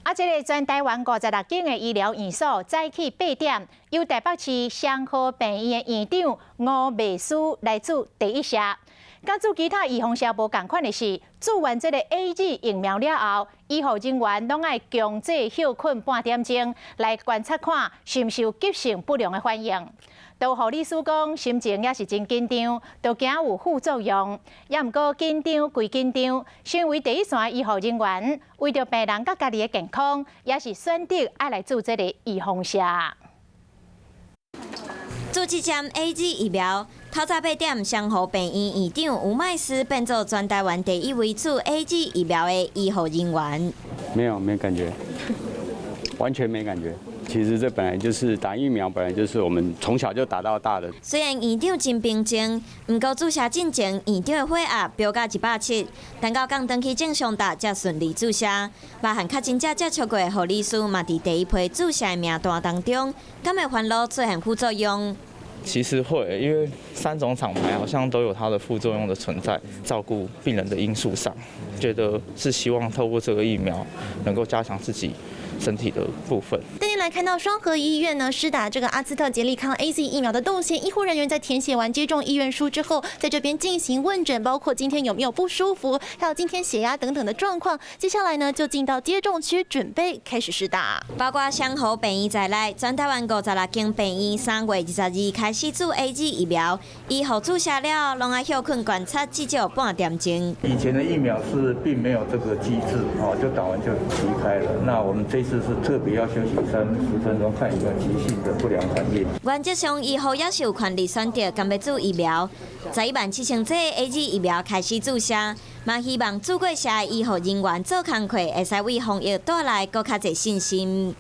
啊，這个全台灣56間的醫療院所早起8點，由台北市雙和病院的院長吳美書來注第一射。佮注其他預防射無仝款的是，注完這个 AZ 疫苗了後，醫護人員攏愛強制歇睏半點鐘，來觀察看是毋是有急性不良的反應。都護理師講，心情也是真緊張，都驚有副作用。也毋過緊張歸緊張，身為第一線醫護人員，為著病人佮家己的健康，也是選擇愛來注這个預防射。注這針 AZ 疫苗，透早8點，雙和病院院長吳麥斯變做全台灣第一位注 AZ 疫苗的醫護人員。沒有，沒感覺，完全沒感覺。其實這本來就是打疫苗，本來就是我們從小就打到大的。雖然院長真平靜，毋過注射進前，院長的血壓飆到170，等到降轉去正常值才順利注射。包含確診者接觸過的護理師嘛，佇第一批注射的名單當中，敢會煩惱出現副作用？其實會，因為三種廠牌好像都有它的副作用的存在。照顧病人的因素上，覺得是希望透過這個疫苗能夠加強自己身體的部分。帶您來看到雙和醫院呢，施打這個阿斯特捷利康 AZ 疫苗的動線，醫護人員在填寫完接種意願書之後，在這邊進行問診，包括今天有沒有不舒服，還有今天血壓等等的狀況。接下來呢，就進到接種區準備開始施打。包括雙和病院在內，全台灣56間病院3月22開始注 AZ 疫苗，醫護注射了，攏愛歇睏觀察至少半點鐘。以前的疫苗是並沒有這個機制，哦，就打完就離開了。那我們這次是特別要休息30分鐘，看有沒有急性的不良反應。原則上，醫護也是有權利選擇敢欲注疫苗。11萬7千劑 AZ 疫苗開始注射，嘛希望注過射的醫護人員做工課，會使為防疫帶來閣較濟信心。